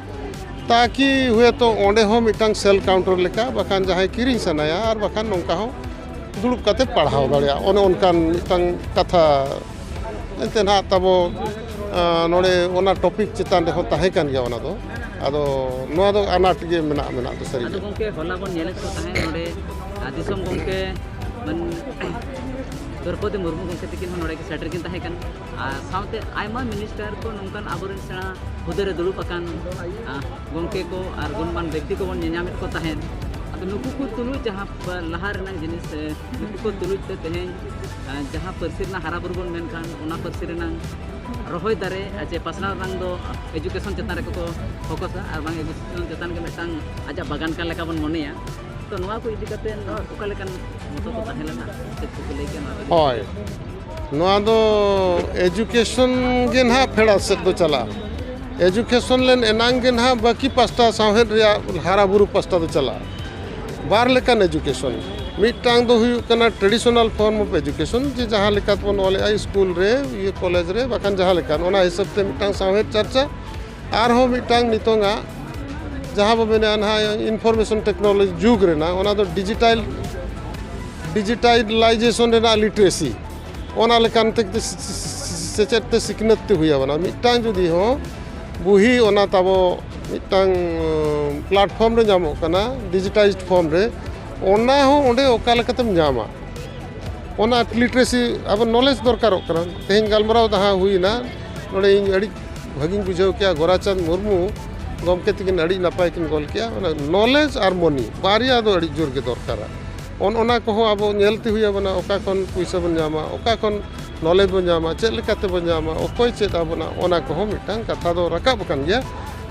ᱛᱟᱠᱤ ᱦᱩᱭᱛᱚ ᱚᱸᱰᱮ ᱦᱚᱸ ᱢᱤᱫᱴᱟᱝ ᱥᱮᱞ ᱠᱟᱣᱩᱱᱴᱟᱨ ᱞᱮᱠᱟ, ᱵᱟᱠᱷᱟᱱ ᱡᱟᱦᱟᱸᱭ ᱠᱤᱨᱤᱧ ᱥᱟᱱᱟᱭᱟ ᱟᱨ ᱵᱟᱠᱷᱟᱱ ᱱᱚᱝᱠᱟ ᱦᱚᱸ ᱫᱩᱲᱩᱵ ᱠᱟᱛᱮ ᱯᱟᱲᱦᱟᱣ ᱫᱟᱲᱮᱭᱟᱜᱼᱟ᱾ ᱚᱱᱮ ᱚᱱᱠᱟᱱ ᱢᱤᱫᱴᱟᱝ ᱠᱟᱛᱷᱟ ᱮᱱᱛᱮ ᱱᱟᱦᱟᱜ ᱛᱟᱵᱚ, ᱟᱸ, ᱱᱚᱰᱮ ᱚᱱᱟ ᱴᱚᱯᱤᱠ ᱪᱮᱛᱟᱱ ᱨᱮᱦᱚᱸ ᱛᱟᱦᱮᱸ ᱠᱟᱱ ᱜᱮᱭᱟ ᱚᱱᱟ ᱫᱚ᱾ ᱟᱫᱚ ᱱᱚᱣᱟ ᱫᱚ ᱟᱱᱟᱴ ᱜᱮ ᱢᱮᱱᱟᱜ, ᱢᱮᱱᱟᱜ ᱫᱚ ᱥᱟᱹᱨᱤ ᱟᱫᱚ ᱜᱮ᱾ ᱜᱚᱢᱠᱮ, ᱦᱚᱞᱟ ᱵᱚᱱ ᱧᱮᱞᱮᱫ ᱠᱚ ᱛᱟᱦᱮᱸᱫ ᱱᱚᱰᱮ, ᱟᱨ ᱫᱤᱥᱚᱢ ᱜᱚᱢᱠᱮ ᱢᱟᱱ-, ᱫᱨᱚᱯᱚᱫᱤ ᱢᱩᱨᱢᱩ ᱜᱚᱢᱠᱮ ᱛᱤᱠᱤᱱ ᱦᱚᱸ ᱱᱚᱰᱮ ᱜᱮ ᱥᱮᱴᱮᱨ ᱠᱤᱱ ᱛᱟᱦᱮᱸ ᱠᱟᱱᱟ᱾ ᱟᱨ ᱥᱟᱶᱛᱮ ᱟᱭᱢᱟ ᱢᱤᱱᱤᱥᱴᱟᱨ ᱠᱚ, ᱱᱚᱝᱠᱟᱱ ᱟᱵᱚᱨᱮᱱ ᱥᱮᱬᱟ ᱦᱩᱫᱟᱹ ᱨᱮ ᱫᱩᱲᱩᱵ ᱟᱠᱟᱱ, ᱟᱸ, ᱜᱚᱢᱠᱮ ᱠᱚ ᱟᱨ ᱜᱩᱱᱢᱟᱱ ᱵᱮᱠᱛᱤ ᱠᱚᱵᱚᱱ ᱧᱮᱧᱟᱢᱮᱫ ᱠᱚ ᱛᱟᱦᱮᱸᱫ᱾ ᱟᱫᱚ ᱱᱩᱠᱩ ᱠᱚ ᱛᱩᱞᱩᱡ ᱡᱟᱦᱟᱸ ᱯᱟ-, ᱞᱟᱦᱟ ᱨᱮᱱᱟᱜ ᱡᱤᱱᱤᱥ, ᱮ, ᱱᱩᱠᱩ ᱠᱚ ᱛᱩᱞᱩᱡ ᱛᱮ ᱛᱮᱦᱮᱧ, ᱮ, ᱡᱟᱦᱟᱸ ᱯᱟᱹᱨᱥᱤ ᱨᱮᱱᱟᱜ ᱦᱟᱨᱟ ᱵᱩᱨᱩ ᱵᱚᱱ ᱢᱮᱱᱠᱷᱟᱱ, ᱚᱱᱟ ᱯᱟᱹᱨᱥᱤ ᱨᱮᱱᱟᱜ ᱨᱚᱦᱚᱭ ᱫᱟᱨᱮ, ᱮ, ᱪᱮ ᱯᱟᱥᱱᱟᱣ ᱨᱮᱱᱟᱜ ᱫᱚ ᱮᱡᱩᱠᱮᱥᱚᱱ ᱪᱮᱛᱟᱱ ᱨᱮᱜᱮ ᱠᱚ ᱯᱷᱳᱠᱟᱥᱟ ᱟᱨ ᱵᱟᱝ ᱮᱡᱩᱠᱮᱥᱚᱱ ᱪᱮᱛᱟᱱ ᱜᱮ ᱢᱤᱫᱴᱟᱝ ᱟᱡᱟᱜ ᱵᱟᱜᱟᱱ ᱠᱟᱱ ᱞᱮᱠᱟ ᱵᱚᱱ ᱢᱚᱱᱮᱭᱟ᱾ ᱛᱚ, ᱱᱚᱣᱟ ᱠᱚ ᱤᱫᱤ ᱠᱟᱛᱮ ᱚᱠᱟ ᱞᱮᱠᱟᱱ ᱢᱚᱛᱚ ᱠᱚ ᱛᱟᱦᱮᱸ ᱞᱮᱱᱟ, ᱪᱮᱫ ᱠᱚᱠᱚ ᱞᱟᱹᱭ ᱠᱮᱫᱟ, ᱱᱚᱣᱟ ᱠᱚ ᱤᱫᱤ ᱦᱳᱭ᱾ ᱠᱟᱛᱮ? ᱱᱚᱣᱟ ᱫᱚ ᱮᱡᱩᱠᱮᱥᱚᱱ ᱜᱮ ᱱᱟᱦᱟᱜ ᱯᱷᱮᱰᱟᱛ ᱥᱮᱫ ᱫᱚ ᱪᱟᱞᱟᱜᱼᱟ᱾ ᱮᱡᱩᱠᱮᱥᱚᱱ ᱞᱮᱱ ᱮᱱᱟᱝ ᱜᱮ ᱱᱟᱦᱟᱜ ᱵᱟᱹᱠᱤ ᱯᱟᱥᱴᱟ ᱥᱟᱶᱦᱮᱫ ᱨᱮᱭᱟᱜ ᱦᱟᱨᱟ ᱵᱩᱨᱩ ᱯᱟᱥᱴᱟ ᱫᱚ ᱪᱟᱞᱟᱜᱼᱟ᱾ ᱵᱟᱨ ᱞᱮᱠᱟᱱ ᱮᱡᱩᱠᱮᱥᱚᱱ, ᱢᱤᱫᱴᱟᱝ ᱫᱚ ᱦᱩᱭᱩᱜ ᱠᱟᱱᱟ traditional form of education, ᱡᱮ ᱡᱟᱦᱟᱸ ᱞᱮᱠᱟ ᱵᱚᱱ ᱚᱞᱮᱜᱼᱟ ᱥᱠᱩᱞ ᱨᱮ, ᱤᱭᱟᱹ ᱠᱚᱞᱮᱡᱽ ᱨᱮ, ᱵᱟᱠᱷᱟᱱ ᱡᱟᱦᱟᱸ ᱞᱮᱠᱟᱱ, ᱚᱱᱟ ᱦᱤᱥᱟᱹᱵ ᱛᱮ ᱢᱤᱫᱴᱟᱝ ᱥᱟᱶᱦᱮᱫ ᱪᱟᱨᱪᱟ᱾ ᱟᱨᱦᱚᱸ ᱢᱤᱫᱴᱟᱝ ᱱᱤᱛᱚᱝᱟᱜ ᱡᱟᱦᱟᱸ ᱵᱚ ᱢᱮᱱᱮᱜᱼᱟ ᱱᱟᱦᱟᱜ information technology ᱡᱩᱜᱽ ᱨᱮᱱᱟᱜ, ᱚᱱᱟ ᱫᱚ digital, digitalization ᱨᱮᱱᱟᱜ literacy᱾ ᱚᱱᱟ ᱞᱮᱠᱟᱱ ᱛᱮ ᱥᱮᱪᱮᱫ ᱛᱮ ᱥᱤᱠᱷᱱᱟᱹᱛ ᱛᱮ ᱦᱩᱭ ᱟᱵᱚᱱᱟ᱾ ᱢᱤᱫᱴᱟᱝ ᱡᱩᱫᱤ ᱦᱚᱸ ᱵᱩᱦᱤ ᱚᱱᱟ ᱛᱟᱵᱚ ᱢᱤᱫᱴᱟᱝ platform ᱨᱮ ᱧᱟᱢᱚᱜ ᱠᱟᱱᱟ, digitized form ᱨᱮ, ᱚᱱᱟ ᱦᱚᱸ ᱚᱸᱰᱮ ᱚᱠᱟ ᱞᱮᱠᱟᱛᱮᱢ ᱧᱟᱢᱟ? ᱚᱱᱟ literacy ᱟᱵᱚ knowledge ᱫᱚᱨᱠᱟᱨᱚᱜ ᱠᱟᱱᱟ᱾ ᱛᱮᱦᱮᱧ ᱜᱟᱞᱢᱟᱨᱟᱣ ᱡᱟᱦᱟᱸ ᱦᱩᱭᱱᱟ ᱱᱚᱰᱮ, ᱤᱧ ᱟᱹᱰᱤ ᱵᱷᱟᱹᱜᱤᱧ ᱵᱩᱡᱷᱟᱹᱣ ᱠᱮᱜᱼᱟ, ᱜᱳᱨᱟᱪᱟᱸᱫᱽ ᱢᱩᱨᱢᱩ ᱜᱚᱢᱠᱮ ᱛᱤᱠᱤᱱ ᱟᱹᱰᱤ ᱱᱟᱯᱟᱭ ᱠᱤᱱ ᱜᱚᱞ ᱠᱮᱜᱼᱟ᱾ ᱚᱱᱟ knowledge ᱟᱨ money ᱵᱟᱨᱭᱟ ᱫᱚ ᱟᱹᱰᱤ ᱡᱳᱨ ᱜᱮ ᱫᱚᱨᱠᱟᱨᱟ᱾ ᱚᱱ ᱚᱱᱟ ᱠᱚᱦᱚᱸ ᱟᱵᱚ ᱧᱮᱞ ᱛᱮ ᱦᱩᱭ ᱟᱵᱚᱱᱟ, ᱚᱠᱟ ᱠᱷᱚᱱ ᱯᱩᱭᱥᱟᱹ ᱵᱚᱱ ᱧᱟᱢᱟ, ᱚᱠᱟ ᱠᱷᱚᱱ knowledge ᱵᱚᱱ ᱧᱟᱢᱟ, ᱪᱮᱫ ᱞᱮᱠᱟᱛᱮ ᱵᱚᱱ ᱧᱟᱢᱟ, ᱚᱠᱚᱭ ᱪᱮᱫ ᱟᱵᱚᱱᱟ, ᱚᱱᱟ ᱠᱚᱦᱚᱸ ᱢᱤᱫᱴᱟᱝ ᱠᱟᱛᱷᱟ ᱫᱚ ᱨᱟᱠᱟᱵ ᱟᱠᱟᱱ ᱜᱮᱭᱟ᱾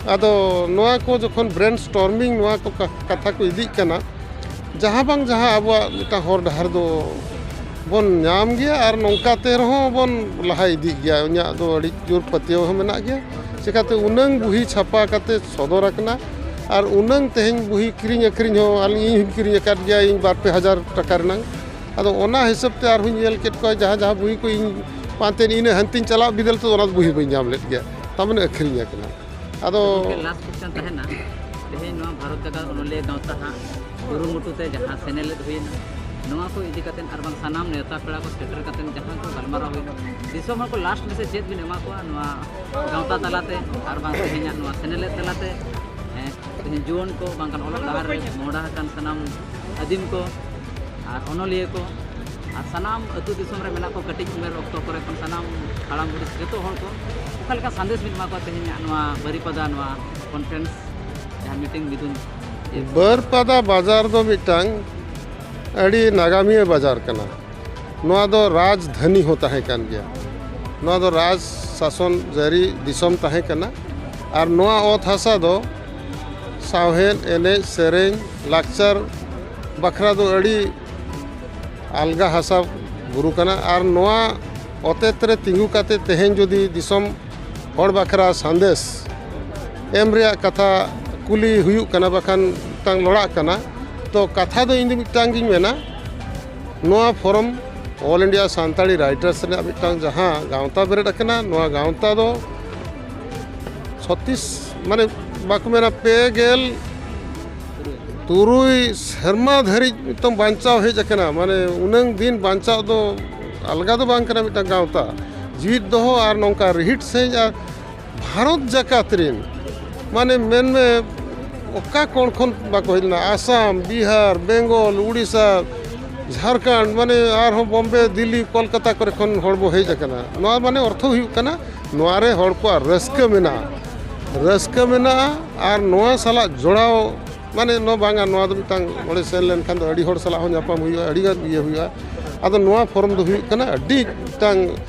ᱟᱫᱚ ᱱᱚᱣᱟ ᱠᱚ ᱡᱚᱠᱷᱚᱱ brainstorming ᱱᱚᱣᱟ ᱠᱚ ᱠᱟ- ᱠᱟᱛᱷᱟ ᱠᱚ ᱤᱫᱤᱜ ᱠᱟᱱᱟ, ᱡᱟᱦᱟᱸ ᱵᱟᱝ ᱡᱟᱦᱟᱸ ᱟᱵᱚᱣᱟᱜ ᱢᱤᱫᱴᱟᱝ ᱦᱚᱨ ᱰᱟᱦᱟᱨ ᱫᱚ ᱵᱚᱱ ᱧᱟᱢ ᱜᱮᱭᱟ ᱟᱨ ᱱᱚᱝᱠᱟ ᱛᱮ ᱨᱮᱦᱚᱸ ᱵᱚᱱ ᱞᱟᱦᱟ ᱤᱫᱤᱜ ᱜᱮᱭᱟ᱾ ᱤᱧᱟᱹᱜ ᱫᱚ ᱟᱹᱰᱤ ᱡᱳᱨ ᱯᱟᱹᱛᱭᱟᱹᱣ ᱦᱚᱸ ᱢᱮᱱᱟᱜ ᱜᱮᱭᱟ᱾ ᱪᱤᱠᱟᱹᱛᱮ ᱩᱱᱟᱹᱝ ᱵᱩᱦᱤ ᱪᱷᱟᱯᱟ ᱠᱟᱛᱮ ᱥᱚᱫᱚᱨ ᱟᱠᱟᱱᱟ ᱟᱨ ᱩᱱᱟᱹᱝ ᱛᱮᱦᱮᱧ ᱵᱩᱦᱤ ᱠᱤᱨᱤᱧ ᱟᱹᱠᱷᱨᱤᱧ ᱦᱚᱸ ᱟᱹᱞᱤᱧ, ᱤᱧ ᱦᱚᱸᱧ ᱠᱤᱨᱤᱧ ᱟᱠᱟᱫ ᱜᱮᱭᱟ ᱤᱧ ᱵᱟᱨ ᱯᱮ ᱦᱟᱡᱟᱨ ᱴᱟᱠᱟ ᱨᱮᱱᱟᱝ᱾ ᱟᱫᱚ ᱚᱱᱟ ᱦᱤᱥᱟᱹᱵ ᱛᱮ ᱟᱨᱦᱚᱸᱧ ᱧᱮᱞ ᱠᱮᱫ ᱠᱚᱣᱟ ᱡᱟᱦᱟᱸ ᱡᱟᱦᱟᱸ ᱵᱩᱦᱤ ᱠᱚ ᱤᱧ ᱯᱟᱱᱛᱮ ᱤᱱᱟᱹ ᱦᱟᱱᱛᱮᱧ ᱪᱟᱞᱟᱜ ᱵᱤᱫᱟᱹᱞ ᱛᱮ ᱚᱱᱟ ᱵᱩᱦᱤ ᱵᱟᱹᱧ ᱧᱟᱢ ᱞᱮᱫ ᱜᱮᱭᱟ, ᱛᱟᱨ ᱢᱟᱱᱮ ᱟᱹᱠᱷᱨᱤᱧ ᱟᱠᱟᱱᱟ᱾ ᱟᱫᱚ ᱜᱚᱢᱠᱮ, last question ᱛᱟᱦᱮᱱᱟ, ᱛᱮᱦᱮᱧ ᱱᱚᱣᱟ ᱵᱷᱟᱨᱚᱛ ᱡᱟᱠᱟᱛ ᱚᱱᱚᱞᱤᱭᱟᱹ ᱜᱟᱶᱛᱟ ᱦᱟᱸᱜ ᱠᱩᱨᱩᱢᱩᱴᱩ ᱛᱮ ᱡᱟᱦᱟᱸ ᱥᱮᱱᱮᱞᱮᱫ ᱦᱩᱭᱮᱱᱟ, ᱱᱚᱣᱟ ᱠᱚ ᱤᱫᱤ ᱠᱟᱛᱮ ᱟᱨ ᱵᱟᱝ ᱥᱟᱱᱟᱢ ᱱᱮᱣᱛᱟ ᱯᱮᱲᱟ ᱠᱚ ᱥᱮᱴᱮᱨ ᱠᱟᱛᱮ ᱡᱟᱦᱟᱸ ᱠᱚ ᱜᱟᱞᱢᱟᱨᱟᱣ ᱦᱩᱭᱱᱟ, ᱫᱤᱥᱚᱢ ᱦᱚᱲ ᱠᱚ last message ᱪᱮᱫ ᱵᱤᱱ ᱮᱢᱟ ᱠᱚᱣᱟ ᱱᱚᱣᱟ ᱜᱟᱶᱛᱟ ᱛᱟᱞᱟᱛᱮ ᱟᱨ ᱵᱟᱝ ᱛᱮᱦᱮᱧᱟᱜ ᱱᱚᱣᱟ ᱥᱮᱱᱮᱞᱮᱫ ᱛᱟᱞᱟᱛᱮ, ᱦᱮᱸ, ᱛᱮᱦᱮᱧ ᱡᱩᱣᱟᱹᱱ ᱠᱚ ᱵᱟᱝᱠᱷᱟᱱ ᱚᱞᱚᱜ ᱰᱟᱦᱟᱨ ᱨᱮ ᱢᱚᱦᱰᱟ ᱟᱠᱟᱱ ᱥᱟᱱᱟᱢ ᱟᱹᱫᱤᱢ ᱠᱚ ᱟᱨ ᱚᱱᱚᱞᱤᱭᱟᱹ ᱠᱚ ᱟᱨ ᱥᱟᱱᱟᱢ ᱟᱹᱛᱩ ᱫᱤᱥᱚᱢ ᱨᱮ ᱢᱮᱱᱟᱜ ᱠᱚ ᱠᱟᱹᱴᱤᱡ ᱩᱢᱮᱨ ᱚᱠᱛᱚ ᱠᱚᱨᱮ ᱠᱷᱚᱱ ᱥᱟᱱᱟᱢ ᱦᱟᱲᱟᱢ ᱵᱩᱲᱦᱤ ᱡᱚᱛᱚ ᱦᱚᱲ ᱠᱚ ᱚᱠᱟ ᱞᱮᱠᱟ ᱥᱟᱸᱫᱮᱥ ᱵᱤᱱ ᱮᱢᱟ ᱠᱚᱣᱟ ᱛᱮᱦᱮᱧᱟᱜ ᱱᱚᱣᱟ ᱵᱟᱹᱨᱤᱯᱟᱫᱟ ᱱᱚᱣᱟ conference ᱡᱟᱦᱟᱸ meeting ᱢᱤᱫᱩᱱ ᱤᱭᱟᱹ? ᱵᱟᱹᱨᱯᱟᱫᱟ ᱵᱟᱡᱟᱨ ᱫᱚ ᱢᱤᱫᱴᱟᱝ ᱟᱹᱰᱤ ᱱᱟᱜᱟᱢᱤᱭᱟᱹ ᱵᱟᱡᱟᱨ ᱠᱟᱱᱟ᱾ ᱱᱚᱣᱟ ᱫᱚ ᱨᱟᱡᱽᱫᱷᱟᱱᱤ ᱦᱚᱸ ᱛᱟᱦᱮᱸ ᱠᱟᱱ ᱜᱮᱭᱟ᱾ ᱱᱚᱣᱟ ᱫᱚ ᱨᱟᱡᱽ ᱥᱟᱥᱚᱱ ᱡᱟᱹᱨᱤ ᱫᱤᱥᱚᱢ ᱛᱟᱦᱮᱸ ᱠᱟᱱᱟ᱾ ᱟᱨ ᱱᱚᱣᱟ ᱚᱛ ᱦᱟᱥᱟ ᱫᱚ ᱥᱟᱶᱦᱮᱫ, ᱮᱱᱮᱡ, ᱥᱮᱨᱮᱧ, ᱞᱟᱠᱪᱟᱨ ᱵᱟᱠᱷᱨᱟ ᱫᱚ ᱟᱹᱰᱤ ᱟᱞᱜᱟ ᱦᱟᱥᱟ ᱵᱩᱨᱩ ᱠᱟᱱᱟ᱾ ᱟᱨ ᱱᱚᱣᱟ ᱚᱛᱮᱛ ᱨᱮ ᱛᱤᱸᱜᱩ ᱠᱟᱛᱮ ᱛᱮᱦᱮᱧ ᱡᱩᱫᱤ ᱫᱤᱥᱚᱢ ᱦᱚᱲ ᱵᱟᱠᱷᱨᱟ ᱥᱟᱸᱫᱮᱥ ᱮᱢ ᱨᱮᱭᱟᱜ ᱠᱟᱛᱷᱟ ᱠᱩᱞᱤ ᱦᱩᱭᱩᱜ ᱠᱟᱱᱟ, ᱵᱟᱠᱷᱟᱱ ᱢᱤᱫᱴᱟᱝ ᱞᱚᱲᱟᱜ ᱠᱟᱱᱟ, ᱛᱚ ᱠᱟᱛᱷᱟ ᱫᱚ ᱤᱧ ᱫᱚ ᱢᱤᱫᱴᱟᱝ ᱜᱤᱧ ᱢᱮᱱᱟ, ᱱᱚᱣᱟ forum All India Santali Writers ᱨᱮᱱᱟᱜ ᱢᱤᱫᱴᱟᱝ ᱡᱟᱦᱟᱸ ᱜᱟᱶᱛᱟ ᱵᱮᱨᱮᱫ ᱟᱠᱟᱱᱟ, ᱱᱚᱣᱟ ᱜᱟᱶᱛᱟ ᱫᱚ ᱪᱷᱚᱛᱤᱥ, ᱢᱟᱱᱮ, ᱵᱟᱠᱚ ᱢᱮᱱᱟ, ᱯᱮ ᱜᱮᱞ ᱛᱩᱨᱩᱭ ᱥᱮᱨᱢᱟ ᱫᱷᱟᱹᱨᱤᱡ ᱱᱤᱛᱚᱝ ᱵᱟᱧᱪᱟᱣ ᱦᱮᱡ ᱟᱠᱟᱱᱟ᱾ ᱢᱟᱱᱮ, ᱩᱱᱟᱹᱝ ᱫᱤᱱ ᱵᱟᱧᱪᱟᱣ ᱫᱚ ᱟᱞᱜᱟ ᱫᱚ ᱵᱟᱝ ᱠᱟᱱᱟ ᱢᱤᱫᱴᱟᱝ ᱜᱟᱶᱛᱟ ᱡᱤᱣᱤᱫ ᱫᱚᱦᱚ ᱟᱨ ᱱᱚᱝᱠᱟ ᱨᱤᱦᱤᱴ ᱥᱟᱺᱦᱤᱡ ᱟᱨ ᱵᱷᱟᱨᱚᱛ ᱡᱟᱠᱟᱛ ᱨᱮᱱ, ᱢᱟᱱᱮ, ᱢᱮᱱᱢᱮ ᱚᱠᱟ ᱠᱚᱬ ᱠᱷᱚᱱ ᱵᱟᱠᱚ ᱦᱮᱡ ᱞᱮᱱᱟ, ᱟᱥᱟᱢ, ᱵᱤᱦᱟᱨ, ᱵᱮᱝᱜᱚᱞ, ᱩᱲᱤᱥᱥᱟ, ᱡᱷᱟᱲᱠᱷᱚᱸᱰ, ᱢᱟᱱᱮ, ᱟᱨᱦᱚᱸ ᱵᱚᱢᱵᱮ, ᱫᱤᱞᱞᱤ, ᱠᱚᱞᱠᱟᱛᱟ ᱠᱚᱨᱮ ᱠᱷᱚᱱ ᱦᱚᱲ ᱵᱚ ᱦᱮᱡ ᱟᱠᱟᱱᱟ᱾ ᱱᱚᱣᱟ ᱢᱟᱱᱮ ᱚᱨᱛᱷᱚ ᱦᱩᱭᱩᱜ ᱠᱟᱱᱟ, ᱱᱚᱣᱟ ᱨᱮ ᱦᱚᱲ ᱠᱚᱣᱟᱜ ᱨᱟᱹᱥᱠᱟᱹ ᱢᱮᱱᱟᱜᱼᱟ, ᱨᱟᱹᱥᱠᱟᱹ ᱢᱮᱱᱟᱜᱼᱟ᱾ ᱟᱨ ᱱᱚᱣᱟ ᱥᱟᱞᱟᱜ ᱡᱚᱲᱟᱣ, ᱢᱟᱱᱮ, ᱱᱚᱣᱟ ᱵᱟᱝᱟ, ᱱᱚᱣᱟ ᱫᱚ ᱢᱤᱫᱴᱟᱝ ᱚᱸᱰᱮ ᱥᱮᱱ ᱞᱮᱱᱠᱷᱟᱱ ᱫᱚ ᱟᱹᱰᱤ ᱦᱚᱲ ᱥᱟᱞᱟᱜ ᱦᱚᱸ ᱧᱟᱯᱟᱢ ᱦᱩᱭᱩᱜᱼᱟ, ᱟᱹᱰᱤ ᱜᱟᱱ ᱤᱭᱟᱹ ᱦᱩᱭᱩᱜᱼᱟ᱾ ᱟᱫᱚ ᱱᱚᱣᱟ ᱯᱷᱚᱨᱢ ᱫᱚ ᱦᱩᱭᱩᱜ ᱠᱟᱱᱟ ᱟᱹᱰᱤ ᱢᱤᱫᱴᱟᱝ,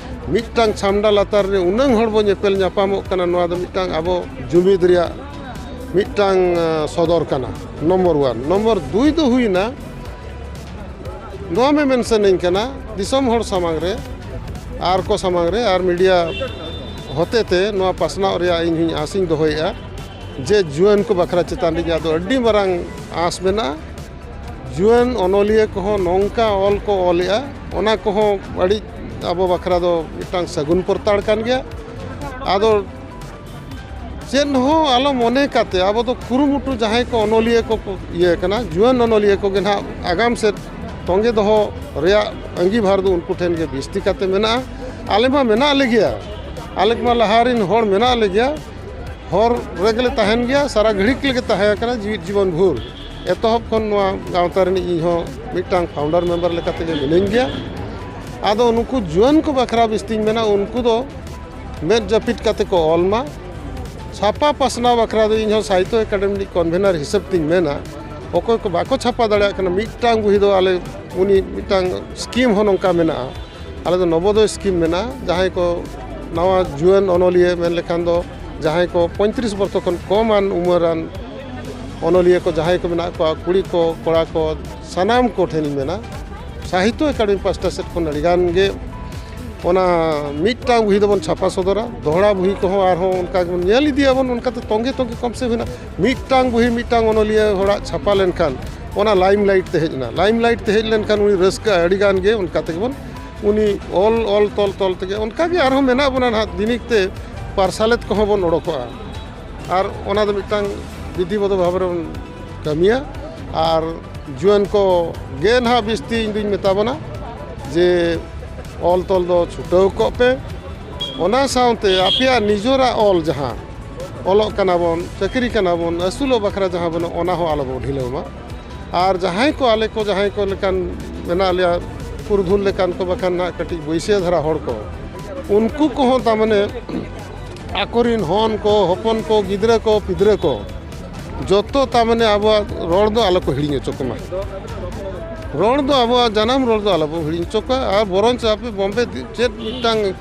ᱢᱤᱫᱴᱟᱝ ᱪᱷᱟᱢᱰᱟ ᱞᱟᱛᱟᱨ ᱨᱮ ᱩᱱᱟᱹᱝ ᱦᱚᱲ ᱵᱚ ᱧᱮᱯᱮᱞ ᱧᱟᱯᱟᱢᱚᱜ ᱠᱟᱱᱟ᱾ ᱱᱚᱣᱟ ᱫᱚ ᱢᱤᱫᱴᱟᱝ ᱟᱵᱚ ᱡᱩᱢᱤᱫ ᱨᱮᱭᱟᱜ ᱢᱤᱫᱴᱟᱝ, ᱟᱸ, ᱥᱚᱫᱚᱨ ᱠᱟᱱᱟ, ᱱᱚᱢᱵᱚᱨ ᱚᱣᱟᱱ᱾ ᱱᱚᱢᱵᱚᱨ ᱫᱩᱭ ᱫᱚ ᱦᱩᱭᱱᱟ, ᱱᱚᱣᱟ ᱢᱮ ᱢᱮᱱ ᱥᱟᱱᱟᱧ ᱠᱟᱱᱟ ᱫᱤᱥᱚᱢ ᱦᱚᱲ ᱥᱟᱢᱟᱝ ᱨᱮ ᱟᱨ ᱠᱚ ᱥᱟᱢᱟᱝ ᱨᱮ ᱟᱨ ᱢᱤᱰᱤᱭᱟ ᱦᱚᱛᱮᱛᱮ ᱱᱚᱣᱟ ᱯᱟᱥᱱᱟᱣ ᱨᱮᱭᱟᱜ ᱤᱧ ᱦᱚᱸᱧ ᱟᱥᱤᱧ ᱫᱚᱦᱚᱭᱮᱫᱼᱟ ᱡᱮ ᱡᱩᱣᱟᱹᱱ ᱠᱚ ᱵᱟᱠᱷᱨᱟ ᱪᱮᱛᱟᱱ ᱨᱮ ᱤᱧᱟᱹᱜ ᱫᱚ ᱟᱹᱰᱤ ᱢᱟᱨᱟᱝ ᱟᱸᱥ ᱢᱮᱱᱟᱜᱼᱟ᱾ ᱡᱩᱣᱟᱹᱱ ᱚᱱᱚᱞᱤᱭᱟᱹ ᱠᱚᱦᱚᱸ ᱱᱚᱝᱠᱟ ᱚᱞ ᱠᱚ ᱚᱞᱮᱜᱼᱟ, ᱚᱱᱟ ᱠᱚᱦᱚᱸ ᱟᱹᱰᱤ ᱟᱵᱚ ᱵᱟᱠᱷᱨᱟ ᱫᱚ ᱢᱤᱫᱴᱟᱝ ᱥᱟᱹᱜᱩᱱ ᱯᱚᱨᱛᱟᱲ ᱠᱟᱱ ᱜᱮᱭᱟ᱾ ᱟᱫᱚ ᱪᱮᱫ ᱦᱚᱸ ᱟᱞᱚ ᱢᱚᱱᱮ ᱠᱟᱛᱮ ᱟᱵᱚ ᱫᱚ ᱠᱩᱨᱩᱢᱩᱴᱩ ᱡᱟᱦᱟᱸᱭ ᱠᱚ ᱚᱱᱚᱞᱤᱭᱟᱹ ᱠᱚ ᱠᱚ ᱤᱭᱟᱹ ᱠᱟᱱᱟ, ᱡᱩᱣᱟᱹᱱ ᱚᱱᱚᱞᱤᱭᱟᱹ ᱠᱚᱜᱮ ᱱᱟᱦᱟᱜ ᱟᱜᱟᱢ ᱥᱮᱫ ᱛᱚᱸᱜᱮ ᱫᱚᱦᱚ ᱨᱮᱭᱟᱜ ᱟᱺᱜᱤᱵᱷᱟᱨ ᱫᱚ ᱩᱱᱠᱩ ᱴᱷᱮᱱ ᱜᱮ ᱵᱤᱥᱛᱤ ᱠᱟᱛᱮ ᱢᱮᱱᱟᱜᱼᱟ᱾ ᱟᱞᱮ ᱢᱟ ᱢᱮᱱᱟᱜ ᱞᱮᱜᱮᱭᱟ, ᱟᱞᱮ ᱢᱟ ᱞᱟᱦᱟ ᱨᱮᱱ ᱦᱚᱲ ᱢᱮᱱᱟᱜ ᱞᱮᱜᱮᱭᱟ, ᱦᱚᱨ ᱨᱮᱜᱮ ᱞᱮ ᱛᱟᱦᱮᱱ ᱜᱮᱭᱟ, ᱥᱟᱨᱟ ᱜᱷᱟᱹᱲᱤᱠ ᱞᱮᱜᱮ ᱛᱟᱦᱮᱸ ᱠᱟᱱᱟ ᱡᱤᱣᱤᱫ ᱡᱤᱵᱚᱱ ᱵᱷᱳᱨ᱾ ᱮᱛᱚᱦᱚᱵ ᱠᱷᱚᱱ ᱱᱚᱣᱟ ᱜᱟᱶᱛᱟ ᱨᱤᱱᱤᱡ ᱤᱧ ᱦᱚᱸ ᱢᱤᱫᱴᱟᱝ ᱯᱷᱟᱣᱩᱱᱰᱟᱨ ᱢᱮᱢᱵᱟᱨ ᱞᱮᱠᱟ ᱛᱮᱜᱮ ᱢᱤᱱᱟᱹᱧ ᱜᱮᱭᱟ᱾ ᱟᱫᱚ ᱱᱩᱠᱩ ᱡᱩᱣᱟᱹᱱ ᱠᱚ ᱵᱟᱠᱷᱨᱟ ᱵᱤᱥᱛᱤᱧ ᱢᱮᱱᱟ, ᱩᱱᱠᱩ ᱫᱚ ᱢᱮᱫ ᱡᱟᱹᱯᱤᱫ ᱠᱟᱛᱮ ᱠᱚ ᱚᱞ ᱢᱟ᱾ ᱪᱷᱟᱯᱟ ᱯᱟᱥᱱᱟᱣ ᱵᱟᱠᱷᱨᱟ ᱫᱚ ᱤᱧ ᱦᱚᱸ ᱥᱟᱦᱤᱛᱛᱚ ᱮᱠᱟᱰᱮᱢᱤ ᱨᱤᱱᱤᱡ ᱠᱚᱱᱵᱷᱮᱱᱟᱨ ᱦᱤᱥᱟᱹᱵ ᱛᱤᱧ ᱢᱮᱱᱟ, ᱚᱠᱚᱭ ᱠᱚ ᱵᱟᱠᱚ ᱪᱷᱟᱯᱟ ᱫᱟᱲᱮᱭᱟᱜ ᱠᱟᱱᱟ, ᱢᱤᱫᱴᱟᱝ ᱵᱩᱦᱤ ᱫᱚ ᱟᱞᱮ ᱩᱱᱤ ᱢᱤᱫᱴᱟᱝ ᱥᱠᱤᱢ ᱦᱚᱸ ᱱᱚᱝᱠᱟ ᱢᱮᱱᱟᱜᱼᱟ᱾ ᱟᱞᱮ ᱫᱚ ᱱᱚᱵᱳᱫᱚᱭ ᱥᱠᱤᱢ ᱢᱮᱱᱟᱜᱼᱟ, ᱡᱟᱦᱟᱸᱭ ᱠᱚ ᱱᱟᱣᱟ ᱡᱩᱣᱟᱹᱱ ᱚᱱᱚᱞᱤᱭᱟᱹ ᱢᱮᱱ ᱞᱮᱠᱷᱟᱱ ᱫᱚ ᱡᱟᱦᱟᱸᱭ ᱠᱚ ᱯᱚᱸᱭᱛᱨᱤᱥ ᱵᱚᱨᱥᱚ ᱠᱷᱚᱱ ᱠᱚᱢᱟᱱ ᱩᱢᱮᱨᱟᱱ ᱚᱱᱚᱞᱤᱭᱟᱹ ᱠᱚ ᱡᱟᱦᱟᱸᱭ ᱠᱚ ᱢᱮᱱᱟᱜ ᱠᱚᱣᱟ, ᱠᱩᱲᱤ ᱠᱚ, ᱠᱚᱲᱟ ᱠᱚ, ᱥᱟᱱᱟᱢ ᱠᱚ ᱴᱷᱮᱱᱤᱧ ᱢᱮᱱᱟ, ᱥᱟᱦᱤᱛᱛᱚ ᱮᱠᱟᱰᱮᱢᱤ ᱯᱟᱥᱴᱟ ᱥᱮᱫ ᱠᱷᱚᱱ ᱟᱹᱰᱤ ᱜᱟᱱ ᱜᱮ ᱚᱱᱟ ᱢᱤᱫᱴᱟᱝ ᱵᱩᱦᱤ ᱫᱚᱵᱚᱱ ᱪᱷᱟᱯᱟ ᱥᱚᱫᱚᱨᱟ, ᱫᱚᱦᱲᱟ ᱵᱩᱦᱤ ᱠᱚᱦᱚᱸ ᱟᱨᱦᱚᱸ ᱚᱱᱠᱟ ᱜᱮᱵᱚᱱ ᱧᱮᱞ ᱤᱫᱤᱭᱟᱵᱚᱱ, ᱚᱱᱠᱟᱛᱮ ᱛᱚᱸᱜᱮ ᱛᱚᱸᱜᱮ ᱠᱚᱢ ᱥᱮ ᱦᱩᱭᱱᱟ, ᱢᱤᱫᱴᱟᱝ ᱵᱩᱦᱤ ᱢᱤᱫᱴᱟᱝ ᱚᱱᱚᱞᱤᱭᱟᱹ ᱦᱚᱲᱟᱜ ᱪᱷᱟᱯᱟ ᱞᱮᱱᱠᱷᱟᱱ ᱚᱱᱟ ᱞᱟᱭᱤᱢ ᱞᱟᱭᱤᱴ ᱛᱮ ᱦᱮᱡ ᱮᱱᱟ, ᱞᱟᱭᱤᱢ ᱞᱟᱭᱤᱴ ᱛᱮ ᱦᱮᱡ ᱞᱮᱱᱠᱷᱟᱱ ᱩᱱᱤ ᱨᱟᱹᱥᱠᱟᱹ ᱟᱹᱰᱤ ᱜᱟᱱ ᱜᱮ, ᱚᱱᱠᱟ ᱛᱮᱜᱮ ᱵᱚᱱ ᱩᱱᱤ ᱚᱞ ᱚᱞ ᱛᱚᱞ ᱛᱚᱞ ᱛᱮᱜᱮ ᱚᱱᱠᱟ ᱜᱮ ᱟᱨᱦᱚᱸ ᱢᱮᱱᱟᱜ ᱵᱚᱱᱟ ᱱᱟᱦᱟᱜ, ᱫᱤᱱᱤᱠ ᱛᱮ ᱯᱟᱨᱥᱟᱞᱮᱛ ᱠᱚᱦᱚᱸ ᱵᱚᱱ ᱚᱰᱚᱠᱚᱜᱼᱟ᱾ ᱟᱨ ᱚᱱᱟ ᱫᱚ ᱢᱤᱫᱴᱟᱝ ᱵᱤᱫᱷᱤᱵᱚᱫᱷᱚ ᱵᱷᱟᱵᱽ ᱨᱮ ᱵᱚᱱ ᱠᱟᱹᱢᱤᱭᱟ᱾ ᱟᱨ ᱡᱩᱣᱟᱹᱱ ᱠᱚ ᱜᱮ ᱱᱟᱦᱟᱜ ᱵᱤᱥᱛᱤ ᱤᱧ ᱫᱩᱧ ᱢᱮᱛᱟ ᱵᱚᱱᱟ ᱡᱮ ᱚᱞ ᱛᱚᱞ ᱫᱚ ᱪᱷᱩᱴᱟᱹᱣ ᱠᱚᱜ ᱯᱮ᱾ ᱚᱱᱟ ᱥᱟᱶᱛᱮ ᱟᱯᱮᱭᱟᱜ ᱱᱤᱡᱚᱨᱟᱜ ᱚᱞ, ᱡᱟᱦᱟᱸ ᱚᱞᱚᱜ ᱠᱟᱱᱟ ᱵᱚᱱ, ᱪᱟᱹᱠᱨᱤ ᱠᱟᱱᱟ ᱵᱚᱱ, ᱟᱹᱥᱩᱞᱚᱜ ᱵᱟᱠᱷᱨᱟ ᱡᱟᱦᱟᱸ ᱵᱚᱱ, ᱚᱱᱟ ᱦᱚᱸ ᱟᱞᱚ ᱵᱚᱱ ᱰᱷᱤᱞᱟᱹᱣ ᱢᱟ᱾ ᱟᱨ ᱡᱟᱦᱟᱸᱭ ᱠᱚ, ᱟᱞᱮ ᱠᱚ ᱡᱟᱦᱟᱸᱭ ᱠᱚ ᱞᱮᱠᱟᱱ ᱢᱮᱱᱟᱜ ᱞᱮᱭᱟ, ᱯᱩᱨᱩᱫᱷᱩᱞ ᱞᱮᱠᱟᱱ ᱠᱚ, ᱵᱟᱠᱷᱟᱱ ᱱᱟᱜ ᱠᱟᱹᱴᱤᱡ ᱵᱟᱹᱭᱥᱤᱭᱟᱹ ᱫᱷᱟᱨᱟ ᱦᱚᱲ ᱠᱚ, ᱩᱱᱠᱩ ᱠᱚᱦᱚᱸ ᱛᱟᱨᱢᱟᱱᱮ ᱟᱠᱚᱨᱤᱱ ᱦᱚᱱ ᱠᱚ, ᱦᱚᱯᱚᱱ ᱠᱚ, ᱜᱤᱫᱽᱨᱟᱹ ᱠᱚ, ᱯᱤᱫᱽᱨᱟᱹ ᱠᱚ, ᱡᱚᱛᱚ ᱛᱟᱨᱢᱟᱱᱮ ᱟᱵᱚᱣᱟᱜ ᱨᱚᱲ ᱫᱚ ᱟᱞᱚ ᱠᱚ ᱦᱤᱲᱤᱧ ᱦᱚᱪᱚ ᱠᱚᱢᱟ᱾ ᱨᱚᱲ ᱫᱚ, ᱟᱵᱚᱣᱟᱜ ᱡᱟᱱᱟᱢ ᱨᱚᱲ ᱫᱚ ᱟᱞᱚ ᱵᱚ ᱦᱤᱲᱤᱧ ᱦᱚᱪᱚ ᱠᱚᱣᱟ᱾ ᱟᱨ ᱵᱚᱨᱚᱱᱪ ᱟᱯᱮ ᱵᱚᱢᱵᱮ ᱫᱤ-, ᱪᱮᱫ ᱢᱤᱫᱴᱟᱝ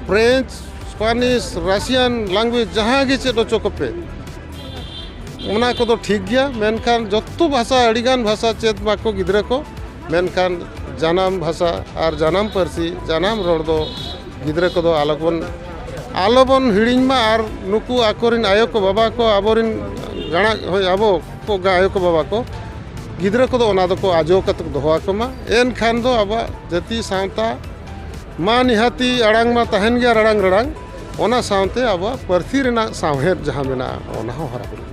French, Spanish, Russian language ᱡᱟᱦᱟᱸ ᱜᱮ ᱪᱮᱫ ᱦᱚᱪᱚ ᱠᱚᱯᱮ, ᱚᱱᱟ ᱠᱚᱫᱚ ᱴᱷᱤᱠ ᱜᱮᱭᱟ᱾ ᱢᱮᱱᱠᱷᱟᱱ ᱡᱚᱛᱚ ᱵᱷᱟᱥᱟ, ᱟᱹᱰᱤᱜᱟᱱ ᱵᱷᱟᱥᱟ ᱪᱮᱫ ᱢᱟᱠᱚ ᱜᱤᱫᱽᱨᱟᱹ ᱠᱚ, ᱢᱮᱱᱠᱷᱟᱱ ᱡᱟᱱᱟᱢ ᱵᱷᱟᱥᱟ ᱟᱨ ᱡᱟᱱᱟᱢ ᱯᱟᱹᱨᱥᱤ, ᱡᱟᱱᱟᱢ ᱨᱚᱲ ᱫᱚ ᱜᱤᱫᱽᱨᱟᱹ ᱠᱚᱫᱚ ᱟᱞᱚᱵᱚᱱ, ᱟᱞᱚᱵᱚᱱ ᱦᱤᱲᱤᱧ ᱢᱟ᱾ ᱟᱨ ᱱᱩᱠᱩ ᱟᱠᱚᱨᱮᱱ ᱟᱭᱳ ᱠᱚ, ᱵᱟᱵᱟ ᱠᱚ, ᱟᱵᱚᱨᱮᱱ ᱜᱟᱬᱟ, ᱦᱳᱭ, ᱟᱵᱚ ᱠᱚ ᱜᱟ-, ᱟᱭᱳ ᱠᱚ, ᱵᱟᱵᱟ ᱠᱚ, ᱜᱤᱫᱽᱨᱟᱹ ᱠᱚᱫᱚ ᱚᱱᱟ ᱫᱚᱠᱚ ᱟᱡᱚ ᱠᱟᱛᱮ ᱠᱚ ᱫᱚᱦᱚ ᱟᱠᱚ ᱢᱟ᱾ ᱮᱱᱠᱷᱟᱱ ᱫᱚ ᱟᱵᱚᱣᱟᱜ ᱡᱟᱹᱛᱤ ᱥᱟᱶᱛᱟ ᱢᱟ ᱱᱤᱦᱟᱹᱛᱤ ᱟᱲᱟᱝ ᱢᱟ ᱛᱟᱦᱮᱱ ᱜᱮᱭᱟ ᱨᱟᱲᱟᱝ ᱨᱟᱲᱟᱝ, ᱚᱱᱟ ᱥᱟᱶᱛᱮ ᱟᱵᱚᱣᱟᱜ ᱯᱟᱹᱨᱥᱤ ᱨᱮᱱᱟᱜ ᱥᱟᱶᱦᱮᱫ ᱡᱟᱦᱟᱸ ᱢᱮᱱᱟᱜᱼᱟ, ᱚᱱᱟ ᱦᱚᱸ ᱦᱟᱨᱟ ᱵᱩᱨᱩᱜᱼᱟ᱾